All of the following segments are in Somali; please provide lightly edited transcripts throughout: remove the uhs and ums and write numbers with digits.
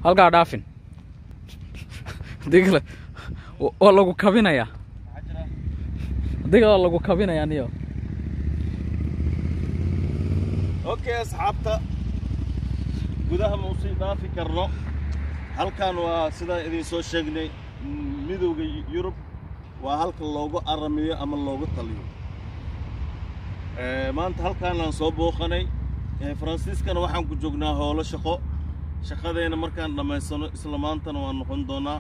Halkaa dhaafin. Haddii kale waa lagu kabinayaa. Haddii kale waa lagu kabinayaa niyo. Okay asxaabta, gudaha ma usii dhaafi karno. Halkan waa sidaan idin soo sheegnay, Midowga Yurub waa halka loogu aramiyo ama loogu taliyo. Maanta halkaanaan soo booqanay. Faransiiskana waxaan ku joognaa howlo shaqo. Shaqadeena markaan dhammaysano isla maantana waan noqon doonaa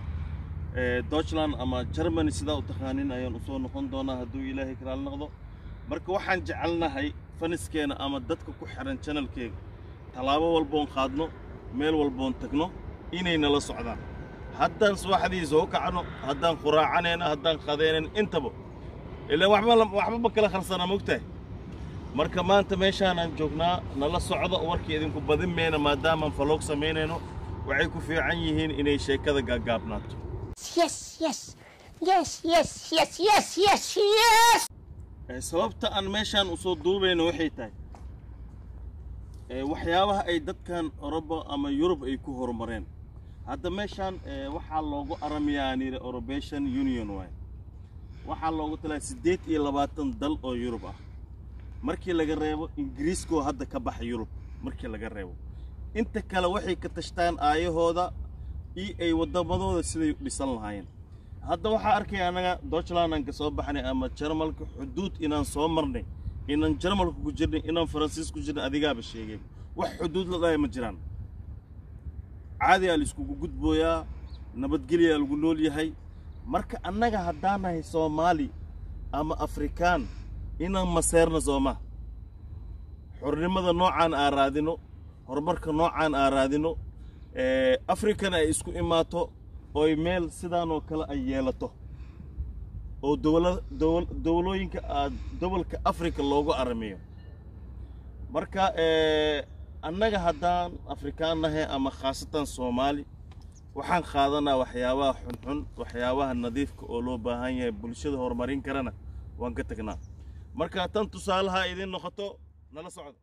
Deutschland ama Germany, sidaa u taqaanin, ayaan usoo noqon doonaa hadduu Ilaahay karaal noqdo. Marka waxaan jecelnahay faniskeena ama dadka ku xiran channelkeega tallaabo walboon qaadno, meel walboon tagno, inay nala socdaan. Haddaan subaxdii soo kacno, haddaan quraacanayno, haddaan qadaynan, intaba ilaan waxba ma kala kharsana, mogtahay. Marka maanta meeshaanaan joognaa, nala socdo. Warkii idinku badin mayna maadaamaan vlog samaynayno. Waxay ku fiican yihiin inay sheekada gaagaabnaato. Yes. Sababta aan meeshaan usoo duubayno waxay tahay waxyaabaha ay dadkan Oroba ama Yurub ay ku horumareen. Hadda meeshaan waxaa loogu aramiyaa, aan yidhi, European Union waay. Waxaa loogu talaa 28 dal oo Yurub ah, markii laga reebo Ingiriiskoo hadda ka baxa Yurub. Markii laga reebo inta kale, waxay ka tashtaan aayahooda iyo ay waddamadooda siday u dhisan lahaayeen. Hadda waxaa arkaya annaga Deutschland aan ka soo baxnay ama Jarmalka, xuduud inaan soo marnay, inaan Jarmalka ku jirnay, inaan Faransiis ku jirnay, adigaaba sheegay. Wax xuduud la dhahay ma jiraan. Caadiyaa la iskugu gudbooyaa, nabadgelyaa lagu nool yahay. Marka annaga haddaan nahay Soomaali ama Afrikaan, inaan maseerna sooma xornimada noocaan aa raadino, horumarka noocaan aa raadino, Afrikana ay isku imaato oy meel sidaan oo kale ay yeelato oo dowlooyinka aad gobolka Afrika loogu aramiyo. Marka annaga haddaan Afrikaan nahay ama khaasatan Soomaali, waxaan qaadanaa waxyaabaha xunxun, waxyaabaha nadiifka oo loo baahan yahay bulshada horumarin karana waan ka tagnaa. Marka tan tusaalaha idin noqoto, nala socda.